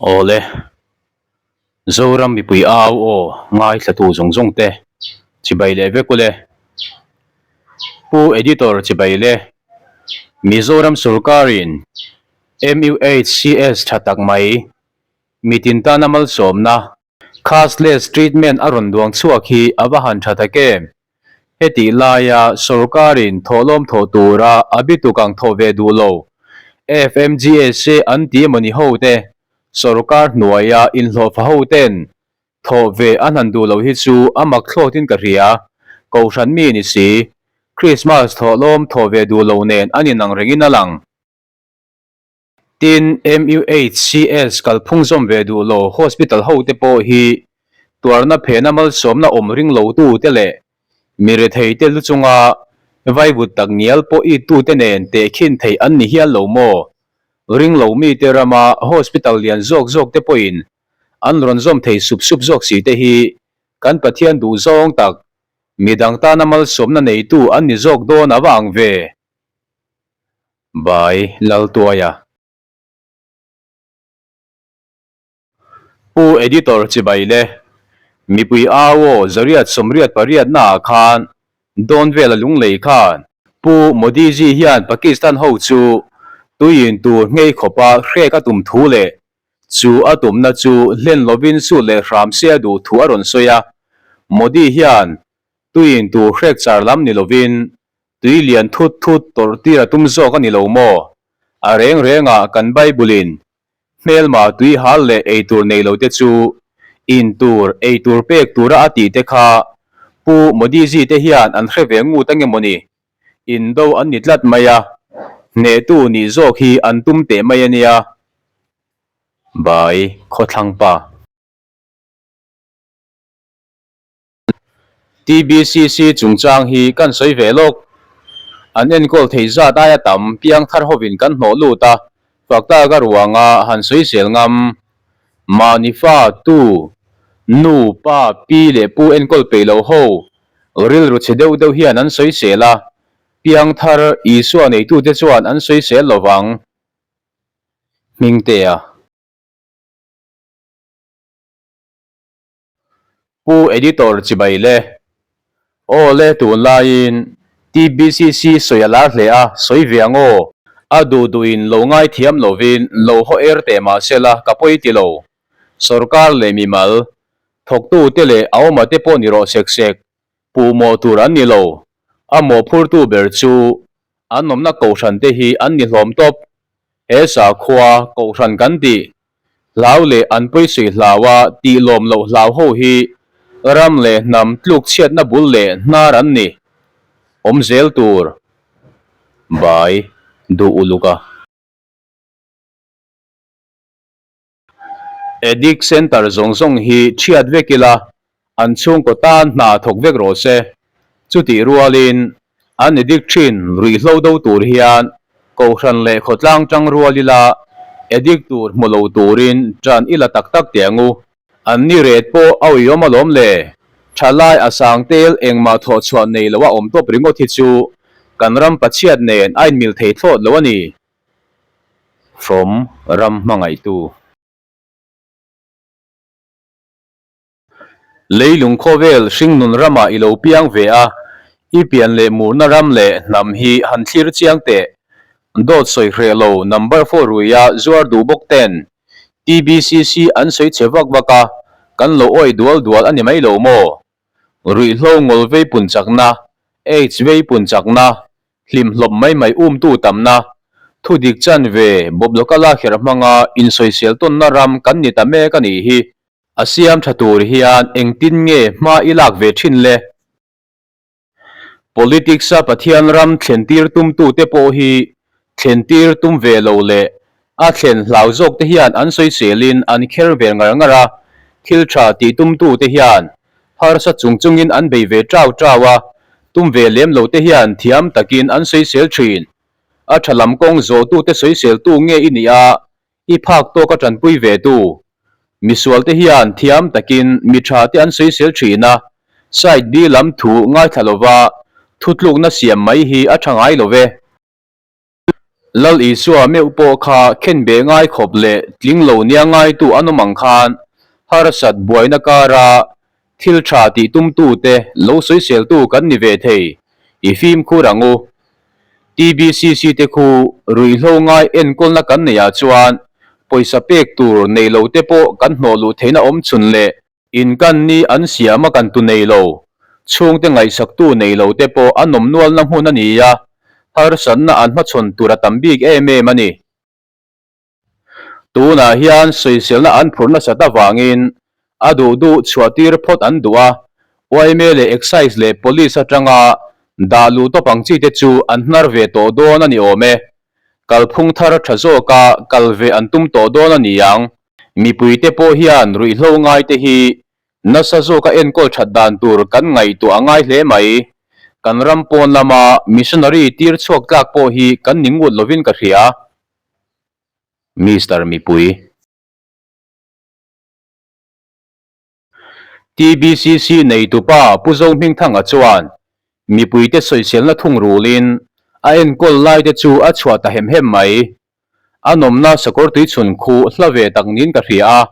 Awle, Zoram mipui au aw ngaithlatu zawng zawng te chibai leh vek ule. Pu Editor chibai le, Mizoram sorkarin MUHCS tha tak mai mitin tana malsawmna Cashless treatment a rawn duang chhuak hi a va han tha tak em? Hetih laia sorkarin thawhlawm thawh tura a bituk ang thawh ve duh lo FMGSA an ti emawni ho te, sorkar hnuaia inhlawhfa ho ten thawh ve an han duh lo hi chu a mak thlawtin ka hria. Kohhran mi ni si, Krismas thawhlawm thawh ve duh lo nen an inang rengin a lang. Tin, MUHCS kalphung zawm ve duh lo hospital hote pawh hi tuarna phena malsawmna awm ring lotute leh mi retheite lu chunga vaivut tak ngial pawh ittute nen tehkhin theih an ni hial lo maw? Ring lo mite rama hospital lian zawk zawkte pawhin an rawn zawm thei sup sup zawk si te hi kan Pathian duh zawng tak midang tana malsawmna neitu an ni zawk dawn a va ang ve. By Laltuaia. Pu Editor chibai le, mipui au aw zariat sawmriat pariat naah khan dawn vela lunglei khan Pu Modi ji hian Pakistan ho chu tuiin tur nghei khawpa hrek a tum thu leh chu a tumna chu hlen lovin sut leh hram se a duh thu a rawn sawi a. Modi hian tuiin tur hrek char lam ni lovin Tui lian thut thut tawrh tir a tum zawk a ni lo maw? A reng rengah kan Bible-in hmelma tui hal leh ei tur nei lo te chu in tur, ei tur pek tura a tih te kha Pu Modiji te hian an hre ve ngut ange maw ni? Indo an ni tlat mai a, hnehtu nih zawk hi an tum teh mai a nia. Bai Khawthlangpa. TBCC chungchang hi kan sawi ve lawk. An enkawl thei zat aia tam piangthar hovin kan hnawh lut a, fakta ka ruanga han sawi zel ngam. Mahni fa, tu, nu, pa, pi leh pu enkawl peih lo ho rilru chhe deuh deuh hian an sawi sel a, piangthar Isua neitute chuan an sawi sel lovang. Hmingtea. Pu Editor chibai le. Aw le tunlaiin TBCC sawi a lar hle a, sawi ve ang aw. A duh duhin lo ngaithiam lovin lo haw er teh mah sela ka pawi ti lo. Sorkar leh mimal, thawktute leh a awma te pawh ni rawh sek sek, puhmawh tur an ni lo. A mawhphurtu ber chu an awmna kohhran te hi an ni hlawm tawp. He sakhua kohhran kan tih Hlau leh an pawisui hlaua tih lawm loh hlau ho hi ram leh hnam tluk chhiatna bul leh hnar an ni. Awm zel tur. Bai duh uluk a. Addict Centre zawng zawng hi thiat vek ila An chhungkaw tan hna thawk vek rawh se. Chutih rualin an addict thin ruihhlo do tur hian Kohhran leh khawtlang tang rual ila addict tur hmu lo turin tan ila tak tak teh ang u. An ni ret pawh a uiawm alawm le. Thalai a sang tel engmah thawhchhuah nei lo a awm tawp ringawt hi chu kan ram Pathian nen a inmil thei thlawt lo a ni. From Ram Hmangaihtu. Leilung khawvel hringnun ramah i lo piang ve a, i pian leh murna ram leh hnam hi han thlir chiang teh. Dawt sawi hreh lo number four ruia zuar duh bawk ten TBCC an sawi che vak vak a, kan lo awih dual dual a ni mai lo maw? Ruihhlo ngawl vei pun chakna, AIDS vei pun chakna, hlimhlawp mai mai umtu tamna, thudik chan ve bawp lawka kher hmanga insawisel tawnna ram kan ni ta mek a nih hi. A siam tha tur hian engtin nge hma i lak ve thin le? Politics a Pathian ram thlentir tumtute pawh hi thlentir tum ve lo leh a thlen hlau zawk te hian an sawiselin an kher ve ngar ngar a, thil tha tih tumtute hian harsa chung chungin an bei ve tau tau a, tum ve lem lo te hian thiam takin an sawisel thin. A tha lam kawng zawhtute sawiseltu nge i nih a, I phak tawk a tanpui ve tu. Misual te hian thiam takin mi tha te an sawisel thin a, side B lam thu ngaithla lova thutlukna siam mai hi a tha ngai lo ve. Lal Isua meuh pawh kha khenbeh ngai khawp leh tling lo nia ngaitu an awm ang khan harsat buaina kara thil tha tih tumtute lo sawiseltu kan ni ve thei i fimkhur ang u. TBCC te khu ruihhlo ngai enkawlna kan neihah chuan pawisa pek tur nei lo te pawh kan hnawh luh theihna awm chhun leh In kan ni an siam a kan tu nei lo, chhungte ngaihsaktu nei lo te pawh an awm nualna hmun a ni a, harsatna an hmachhawn tur a tam bik em em a ni. Tunah hian sawiselna an phur nasat avangin a duh duh chhuahtir phawt an duh a, yma leh Excise leh Police atanga dah luh tawp ang chi te chu an hnar ve tawh dawn a ni awm e. Kalphung thar tha zawka kal ve an tum tawh dawn a ni ang. Mipuite pawh hian ruihhlo ngaite hi nasa zawka enkawl that dan tur kan ngaihtuah a ngai hle mai. Kan ram pawn lama missionary tir chhuak tlak pawh hi kan ni ngut lovin ka hria. Mister Mipui. TBCC neitupa Pu Zohmingthanga chuan mipuite sawiselna thungrulin a enkawl laite chu a chhuah ta hem hem mai. A nawmna sakawr tuichhun khu hla ve tak niin ka hria a,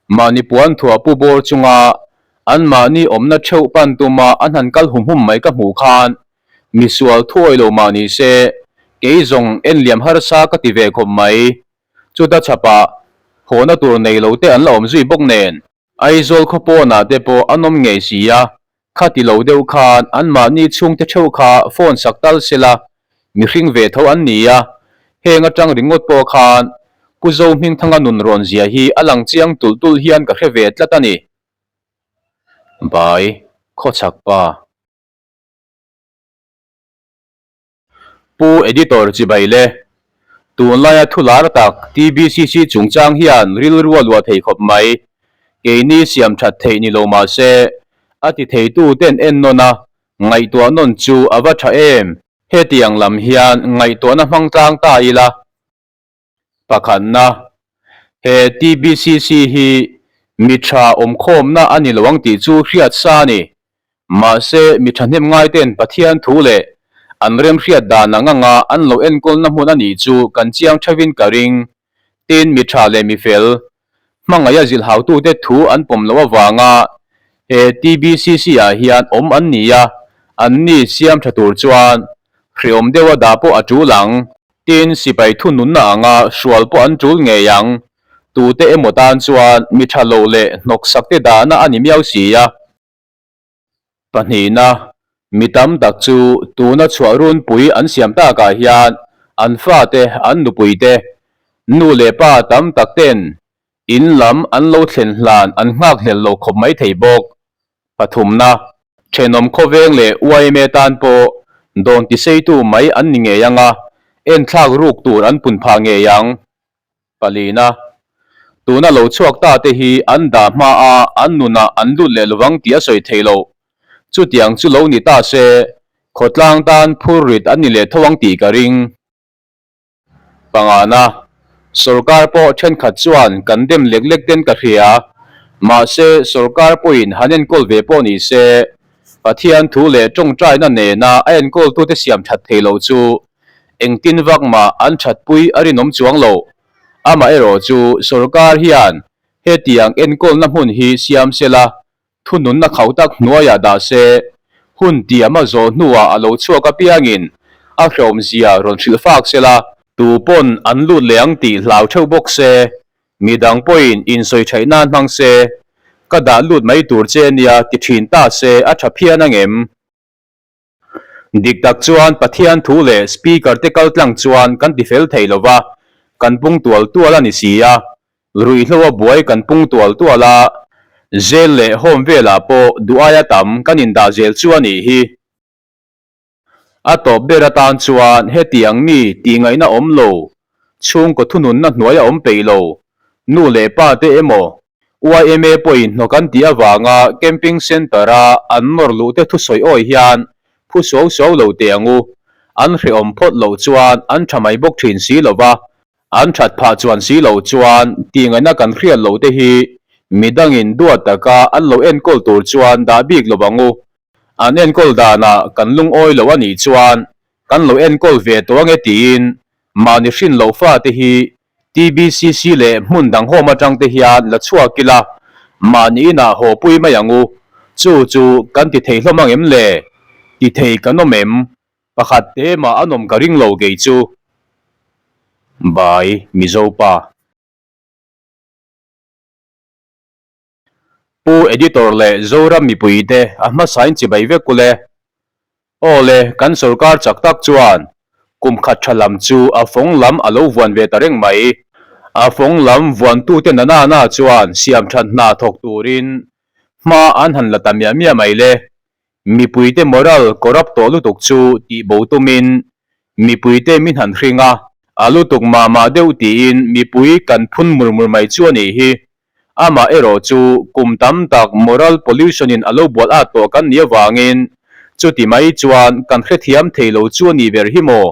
mahni puan thuah pu bawr chunga anmahni awmna theuh pan tuma an han kal hum hum mai ka hmuh khan misual thuawi lo mah ni se kei zawng enliam harsa ka ti ve khawp mai. Chuta chhapah hawhna tur nei lo te an la awm zui bawk nen. Aizawl khaw pawnah te pawh an awm ngei si a, khati lo deuh khan anmahni chhungte theuh kha phone sak tal se la, mihring ve tho an ni a, heng atang ringawt pawh khan Pu Zohmingthanga nun rawn zia hi a lang chiang tulh tulh hian ka hre ve tlat a ni. Bai, Khawchhak pa. Pu Editor chibai le. Tunlaia thu lar tak TBCC chungchang hian rilru a luah thei khawp mai. Keini siam that theih ni lo mah se, a ti theitu ten en nawn a, ngaihtuah nawn chu a va tha em? Hetiang lam hian ngaihtuahna hmang tlang ta ila. Pakhatna, he TBCC hi mi tha awmkhawmna a ni lo ang tih chu hriat sa a ni. Mahse, mi thahnem ngaite'n Pathian thu leh an remhriat dan ang anga an lo enkawlna hmun a nih chu kan chiang theuhin ka ring. Tin, mi tha leh mi fel, hmangaih a zilhautute thu an pawm loh avanga he TBCC-ah hian awm an ni a, anni siam tha tur chuan hreawm deuha dah pawh a tul ang. Tin, sipai thununna anga hrual pawh an tul ngei ang. Tute emaw tan chuan mi tha lo leh hnawksakte dahna a ni miau si a. Pahnihna, mi tam tak chu tuna chhuah runpui an siam takah hian an fate, an nupuite, nu leh pa tam tak ten in lam an lo thlen hlan an nghakhlel lo khawp mai thei bawk. Pathumna, thenawm khawveng leh yma tan pawh dawn tiseitu mai an ni ngei ang a, enthlak ruk tur an pun phah ngei ang. Palina, Tuna lo chhuak ta te hi an dah hma a, an nunah an lut leh lovang tih a sawi thei lo. Chutiang chu lo ni ta se, khawtlang tan phur rit an ni leh tho ang tih ka ring. Pangana, Sorkar pawh thenkhat chuan kan dem lek lek ten ka hria. Mahse, sorkar pawhin han enkawl ve pawh ni se, Pathian thu leh tawngtaina nena a enkawltute siam that thei lo chu Engtin vak mah an thatpui a rinawm chuang lo. Amaherawh chu sorkar hian hetiang enkawlna hmun hi siam se la, thununna khauh tak hnuaiah dah se, hun tiam a zawh hnuah a lo chhuak apiangin a hrehawmzia rawn hrilh fak se la, tu pawn an lut leh ang tih hlau theuh bawk se, midang pawhin insawi theih nan hmang se, ka dah lut mai tur che nia ti thin ta se a tha phian angem? Dik tak chuan Pathian thu leh Speaker te kal tlang chuan kan ti fel thei lova, kan pung tual tual a ni si a, ruihhlo a buai kan pung tual tual a, zel leh home velah pawh duh aia tam kan indah zel chu a nih hi. A tawp ber atan chuan hetiang mi tihngaihna awm lo, chhungkaw thununna hnuai a awm peih lo, nu leh pa te emaw YMA pawhin hnawk an tih avanga camping centre-a an nawr luh te thusawi awi hian phu suau suau lo teh ang u. An hrehawm phawt loh chuan an tha mai bawk thin si lo va, an that phah chuan si loh chuan tihngaihna kan hriat loh te hi midangin duat taka an lo enkawl tur chuan dah bik lo ang u. An enkawl danah kan lungawi lo a nih chuan kan lo enkawl ve tawh ange tiin. Mahni hrin loh fate hi TBCC leh hmun dang home atang te hian la chhuak ila, mahni inah haw pui mai ang u. Chu chu kan ti thei hlawm ang em le? Ti thei kan awm em? Pakhat te mah an awm ka ring lo kei chu. By Mizopa. Pu Editor leh Zoram mipuite a hmasain chibai vek ule. Aw le, kan sorkar chak tak chuan kum khat tha lam chu a fawng lam a lo vuan ve ta reng mai. A fawng lam vuantute na na na chuan siam that hna thawk turin hma an han la ta miah miah mai le. Mipuite moral corrupt tawh lutuk chu tih bo tumin mipuite min han hring a, a lutuk mah mah deuh tiin mipui kan phun mur mur mai chu a nih hi. Amah erawh chu kum tam tak moral pollution in a lo bual at tawh kan nih avangin chuti mai chuan kan hrethiam thei lo chu a nih ber hi maw?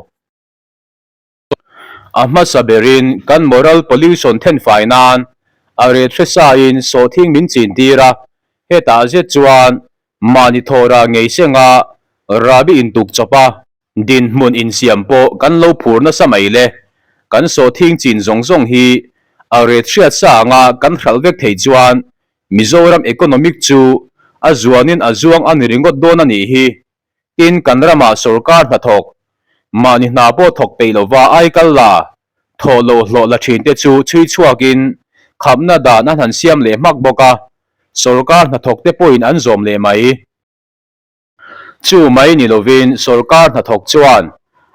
A hmasa berin kan moral pollution thenfai nan a ret hresain sawhthing min chin tir a, hetah zet chuan mahni thawhra ngei senga rabi intuk chawp a, Dinhmun insiam pawh kan lo phur nasa mai le. Kan sawhthing chin zawng zawng hi a ret hriat sa anga kan hralh vek thei chuan Mizoram economic chu a zuanin a zuang a ni ringawt dawn a nih hi. Tin, kan ramah sorkar hnathawk, mahni hna pawh thawk peih lova aikal la, thawh loh hlawh la thin te chu chhui chhuakin khapna dan an han siam leh hmak bawk a, sorkar hnathawk te pawhin an zawm leh mai. Chu mai ni lovin sorkar hnathawk chuan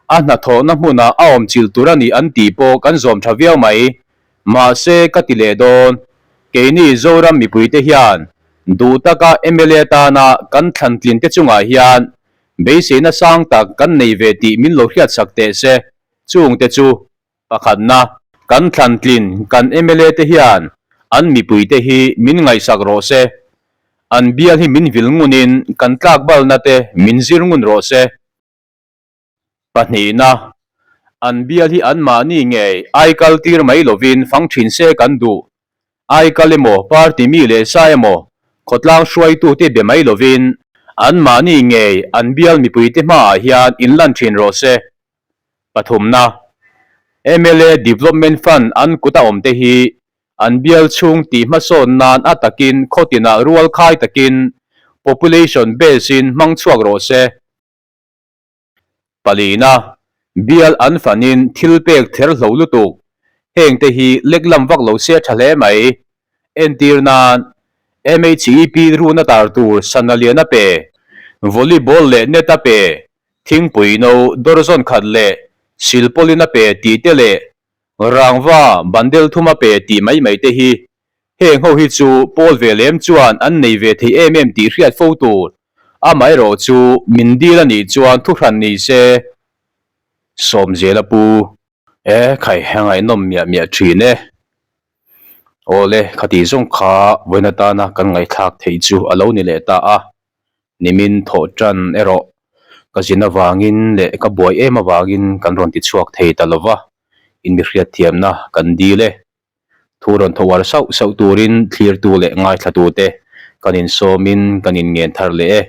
a hnathawhna hmunah a awm chilh tur a ni an tih pawh kan zawm tha viau mai. Mahse ka ti leh dawn, keini Zoram mipuite hian duh taka mla tana kan thlantlin te chungah hian beiseina sang tak kan nei ve tih min lo hriatsak teh se. Chungte chu Pakhatna, kan thlantlin kan mla te hian an mipuite hi min ngaihsak rawh se. An bial hi min vil ngunin kan tlakbalna te min zir ngun rawh se. Pahnihna, an bial hi anmahni ngei aikal tir mai lovin fang thin se kan duh. Aikal emaw, party mi leh sa emaw, khawtlang hruaitute be mai lovin anmahni ngei an bial mipuite hmaah hian inlan thin rawh se. Pathumna, mla Development Fund an kut a awm te hi an bial chhung tih hmasawn nan a takin khaw tinah rual khai takin population base in hmang chhuak rawh se. Palina, bial an fanin thil pek ther hlo lutuk, heng te hi lek lam vak lo se tha hle mai. Entir nan, MHEP runa tar tur sana lian a pe, volleyball leh net a pe, Thingpui no dawrzawn khat leh silpawlin a pe tih te leh rangva bandel thum a pe tih mai mai te hi heng ho hi chu pawl ve lem chuan an nei ve thei em em tih hriat fo tur. Amaherawh chu min dil a nih chuan thuhran ni se Sawmzela pu. E khai a ngaihnawm miah miah thin e. Awle khati zawng kha vawiin atana kan ngaihthlak theih chu a lo ni leh ta a. Nimin thawh tan erawh ka zin avangin leh ka buai em avangin kan rawn ti chhuak thei ta lo va, inmihriatthiamna kan dil e. Thu rawn tho uar sauh sauh turin thlirtu leh ngaithlatute kan insawmin kan inngen thar leh e.